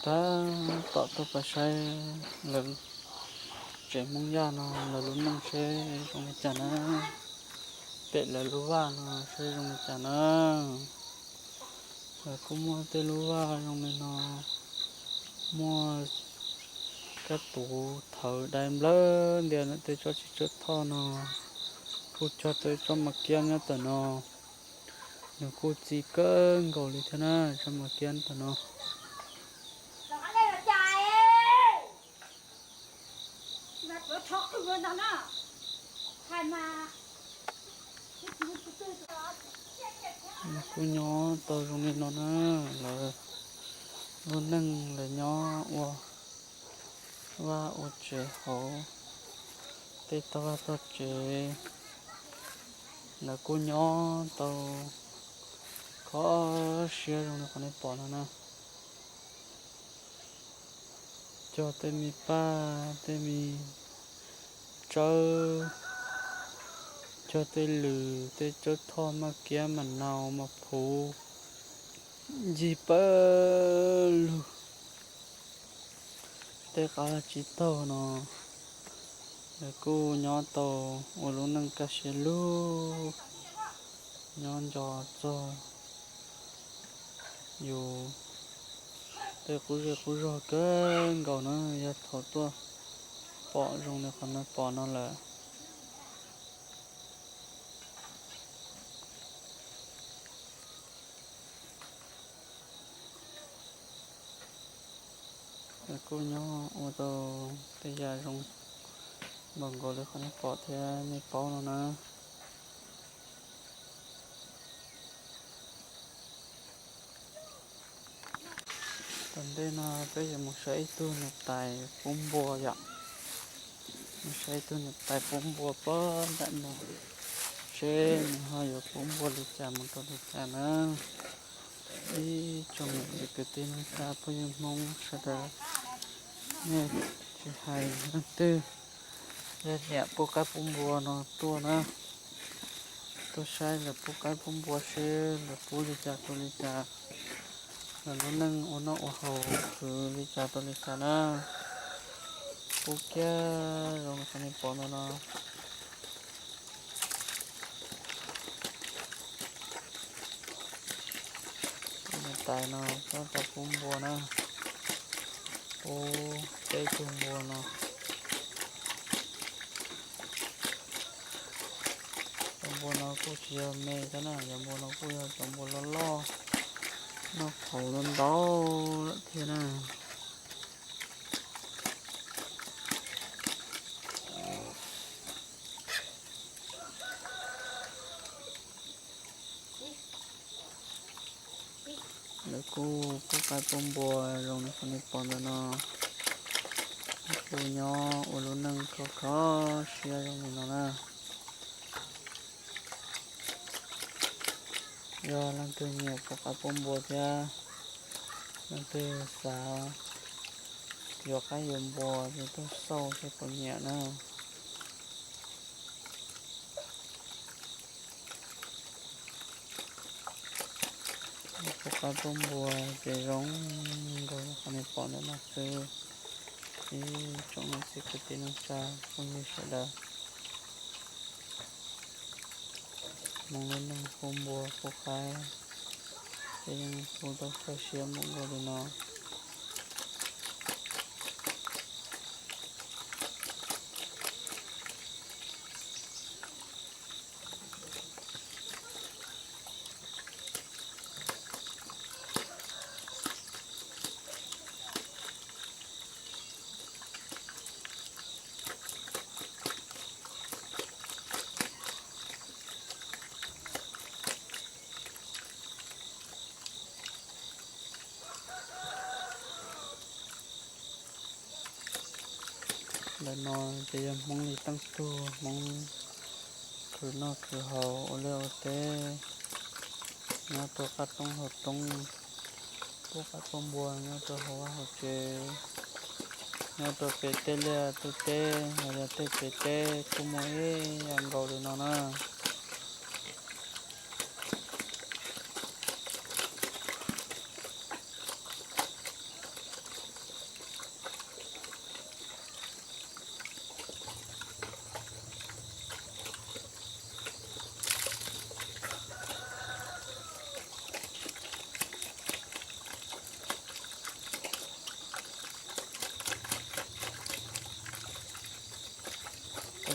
Tab tom tuaj pais saib lawv tsev Hmoob Yaj no lawv lub neej seb zoo li cas na, pem lawv lub vaj no seb zoo li cas na. Lawv kuj muaj tej lub vaj zoo li no, muaj kab tuv thawv dai nplawg ntias ntawm tej tsob txiv tsawb thoj no, kuj cog tej tsob mas kiab nyob ntawm no. Nws kuj txi kawg nkaus li thiab na, tsob mas kiab ntawm no. Nws kuj nyob tau zoo li no na, lawv lub neej lawv nyob ua vaj ua tsev hauv tej tog vaj tog tsev, lawv kuj nyob tau kho siab zoo li qhov nej pom no na. Cog tej me paj, tej me tsawb, cog tej lws, tej tsawb thoj, maj kiab, mas nau, mas phuv, ncig pawg lug. Tej qab vaj tsib taug no, lawv kuj nyob tau ua lub neej kaj siab lug, nyob nco txog yus tej qub zej qub zog kawg nkaus na, yog thaum tuaj pom zoo li qhov nej pom no lawm. Lawv kuj nyob ua tau tej yam zoo npaum nkaus li qhov nej pom thiab nej paub no na. Tom ntej no peb yuav mus saib ib tug niam tais pub npua yom. Mus saib ib tug niam tais pub npua puag nram no, seb nws ho yuav pub npua li cas mus rau li cas na. Ib tsoom niam txiv kwv tij neej tsa phooj ywg Hmoob sawv daws, nej tsis hais leej twg, yog nyiam pub qaib pub npua no tuaj na, tuaj saib lawv pub qaib pub npua seb lawv pub li cas rau li cas, lawv lub neej ua noj ua haus khwv li cas rau li cas na. Pub kiag zoo li qhov nej pom ntawm no. Tus niam tais no tab tom pub npua na, pub peb tug npua no. Cov npua no kuj tsis yog me thiab na, cov npua no kuj yog cov npua loj loj, noj qhauv ntau ntau lawm thiab na. Lawv kuj pub qaib pub npua zoo li qhov nej pom ntawm no. Lawv kuj nyob ua lub neej kho kho siab zoo li no na. Yog leej twg nyiam pub qaib pub npua thiab leej twg xav yuav qaib yuav npua ces tuaj xauj seb puas nyiam na. Pub qaib pub npua ces zoo nkaus li qhov nej pom ntawm no xwb. Ib tsoom niam txiv kwv tij neej tsa phooj ywg sawv daws, Hmoob lub neej pub npua pub qaib ces yeej pub tau kho siab npaum nkaus li no. Ntawm no ces yog Hmoob li teej tug, Hmoob khwv noj khwv haus ua liaj ua teb, nyob rau qab roob hauv roob, pub qaib pub npua nyob rau hauv vaj hauv tsev, nyob rau pem tej liaj tej teb los yog tej tsev teb kuj muaj ib yam nkaus li no na.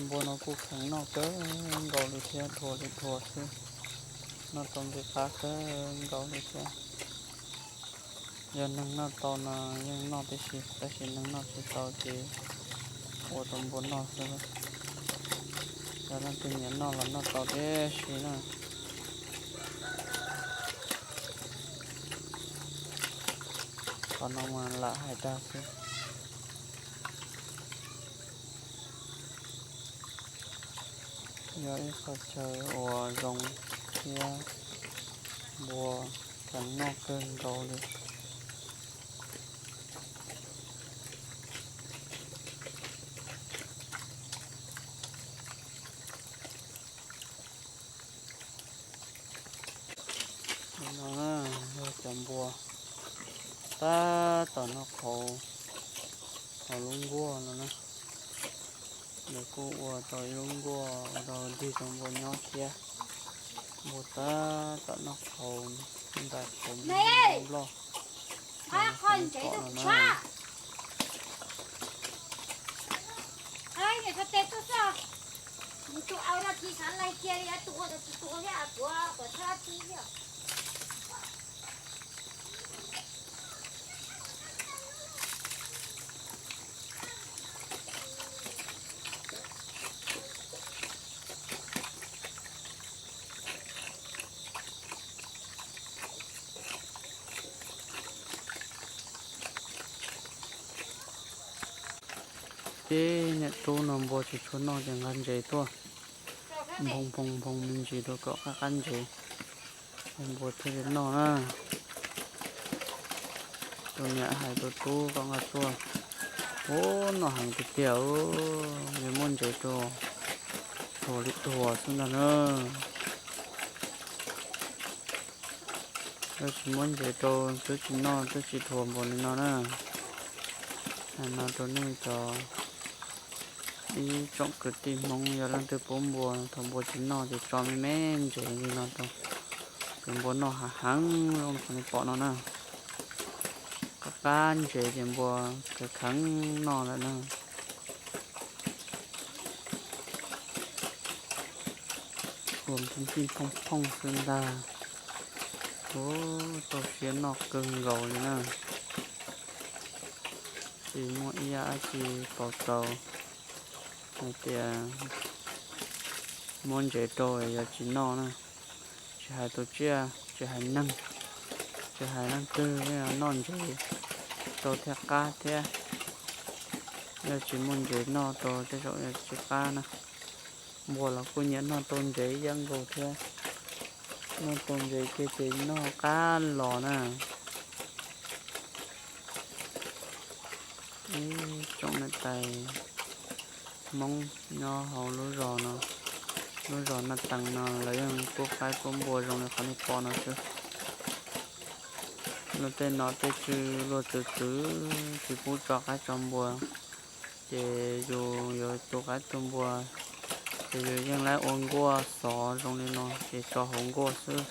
Npua no kuj kheev noj kawg nkaus li thiab, dhuav li dhuav xwb, noj tau nqi qab kawg nkaus li thiab. Yog neeg noj tau no yeej noj tib si, tab sis neeg noj tsis tau ces ua rau npua noj xwb. Yog leej twg nyiam noj los noj tau tib si na. Qhov no mas lam hais dag xwb. Yog ib qho chaw uas zoo thiab npua kheev noj kawg nkaus li. No yog cov npua tab tom noj qhauv hauv lub nkuaj no na. Lawv kuj ua tau ib lub nkuaj ua rau dig rau npua nyob thiab. Npua tab tom noj qhauv ntais qhauv nploj, qhov ntsev tus pom no na. Tus au no tsis xav laig kiag li, tus ua tsis tus thiab, kuv kuv txhob txib thiab. Tib niam tub no npua tsis tshua noj ces nqa ntsev tuaj nphoo nphoo nphoo me ntsis rau kom qab qab ntsev, npua thiaj li noj na. Tus niam hais tus tub kom nqa tuaj, ub, noj heev tiag tiag, yuav muab ntsev rau dhuav li dhuav xwb ntag na. Yog tsis muab ntsev rau twb tsis noj twb tsis dhuav npaum li no na. Hais no rau nej cov ib tsoom kwv tij Hmoob, yog leej twg pub npua, thaum npua tsis noj ces tso me me ntsev li no rau, kom npua noj hav heev zoo li qhov nej pom no na. Qab qab ntsev ces npua kheev kheev noj lawm na. Ua nphooj nphooj xwb ntag. Ub, tau siab noj kawg nkaus li na. Tsis muaj ib yam dab tsi pauv tau hais tias muab ntsev rau yog tsis noj na. Tsis hais tus tsiaj, tsis hais neeg, tsis hais leej twg noj ntsev rau thiaj qab thiab. Yog tsis muaj ntsev noj rau tej zaum yog tsis qab na. Npua los kuj nyiam noj tau ntsev ib yam nkaus thiab. Noj tau ntsev kiag ces noj qab los na. Ib tsoom niam tais Hmoob nyob hauv lub zos no, lub zos Naj Tees no lawv yeej pub qaib pub npua zoo li qhov nej pom no xwb. Luag tej nom tej tswv luag txwv txwv tsis pub tso qaib tso npua, ces yus yuav tu qaib tu npua, ces yus yeej laib ua nkuaj xov zoo li no ces tso hauv nkuaj xwb,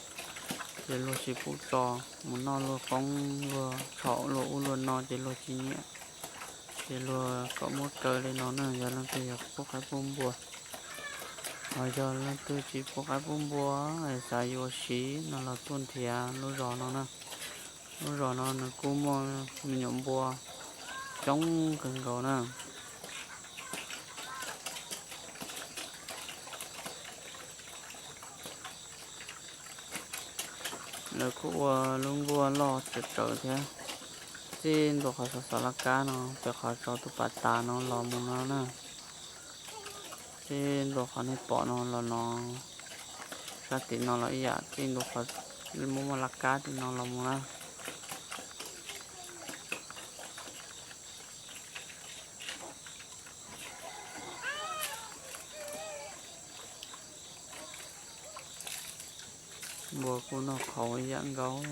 ces luag tsis pub tso mus noj luag qoob luag tshau luag ub luag no ces luag tsis nyiam. Ces luag kom muab kaw li no na, yog leej twg yog pub qaib pub npua. Ho yog leej twg tsis pub qaib pub npua, xav yuav siv no los tuaj nrhiav lub zos no na. Lub zos no nws kuj muaj me nyuam npua coob kawg nkaus na. Lawv kuj ua lub nkuaj loj tsawv tsawv thiab. Txij ntua qhov xov xov laj kab no, pem qhov tso tus pas tas no los mus no na. Txij ntua qhov nej pom no los no, sab tim no los ib yam, txij ntua qhov muaj muaj laj kab tim no los mus na. Npua kuj noj qhauv ib yam nkaus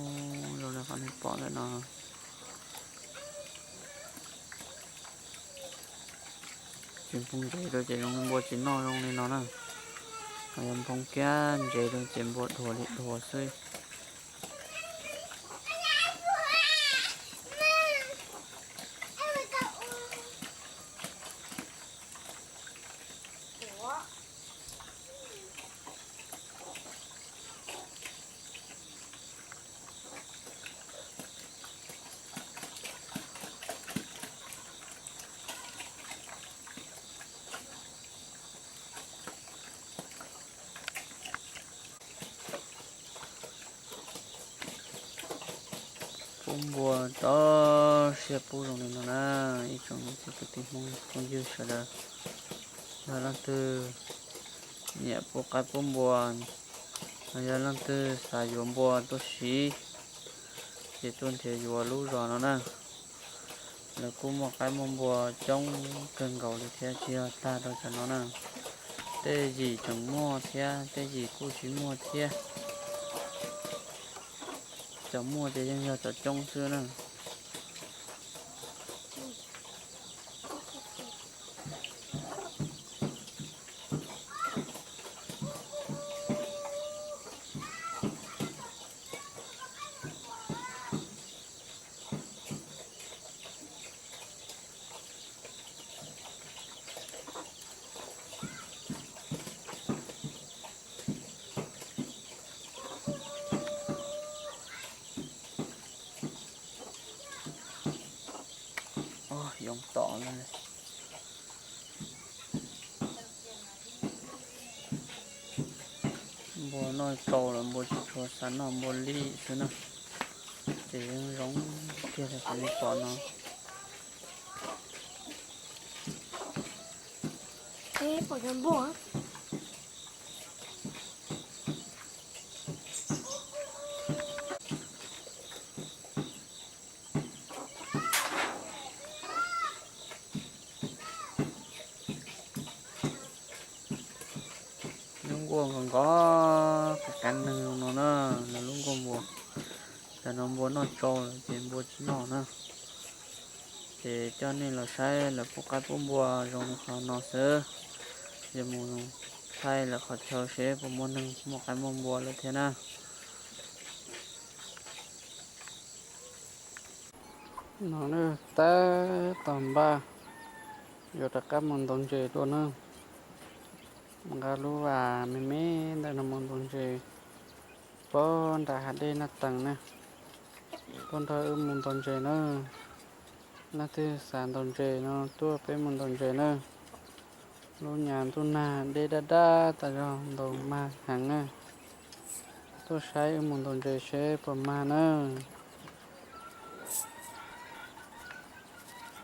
zoo li qhov nej pom ntawm no. Tsis nphoo ntsev rau ces zoo li npua tsis noj zoo li no na. Ho yog nphoo kiag ntsev rau ces npua dhuav li dhuav xwb. Pub npua tso siab pub zoo li no na, ib tsoom niam txiv kwv tij Hmoob phooj ywg sawv daws. Yog leej twg nyiam pub qaib pub npua, los yog leej twg xav yuav npua tuaj siv, ces tuaj nrhiav yuav lub zos no na. Lawv kuj muaj qaib muaj npua coob kawg nkaus li thiab, tsis yog tag rau cov no na. Tej yim tseem muaj thiab, tej yim kuj tsis muaj thiab. Cov muaj ces yeej yog cov coob xwb na. Yoov tom lawm. Npua noj tsau lawm, npua tsis tshua xav noj, npua lim xwb na. Ces zoo kiag li qhov nej pom no. Lub nkuaj nkaus nkaus, qab neeg no na, lawv lub nkuaj npua. Tam no npua noj tsau lawm ces npua tsis noj na. Ces coj nej los saib lawv pub qaib pub npua zoo li qhov no xwb. Yuav mus thaij lawv qhov chaw seb puas muaj neeg muaj qaib muaj npua lawm thiab na. No tab tom npaj yuav rov qab mus ntaus ntses dua na. Nqa lub vas me me ntawm no mus ntaus ntses puag nram hav dej Naj Teem na. Tuaj nrog wb mus ntaus ntses na. Leej twg xav ntaus ntses no tuaj peb mus ntaus ntses na. Lub nyam ntuj nag dej daj daj tas zog, ntaus mag heev na. Tuaj saib wb mus ntaus ntses seb puas mag na.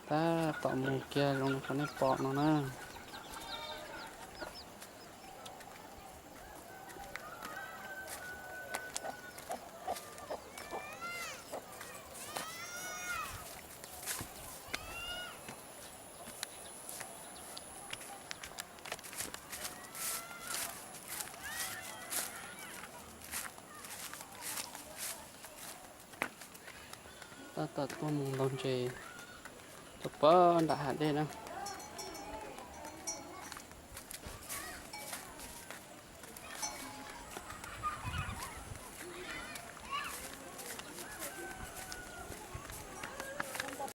Tab tom mus kiag zoo li qhov nej pom no na. Tab tom tuaj mus ntaus ntses rau puag nram hav dej na.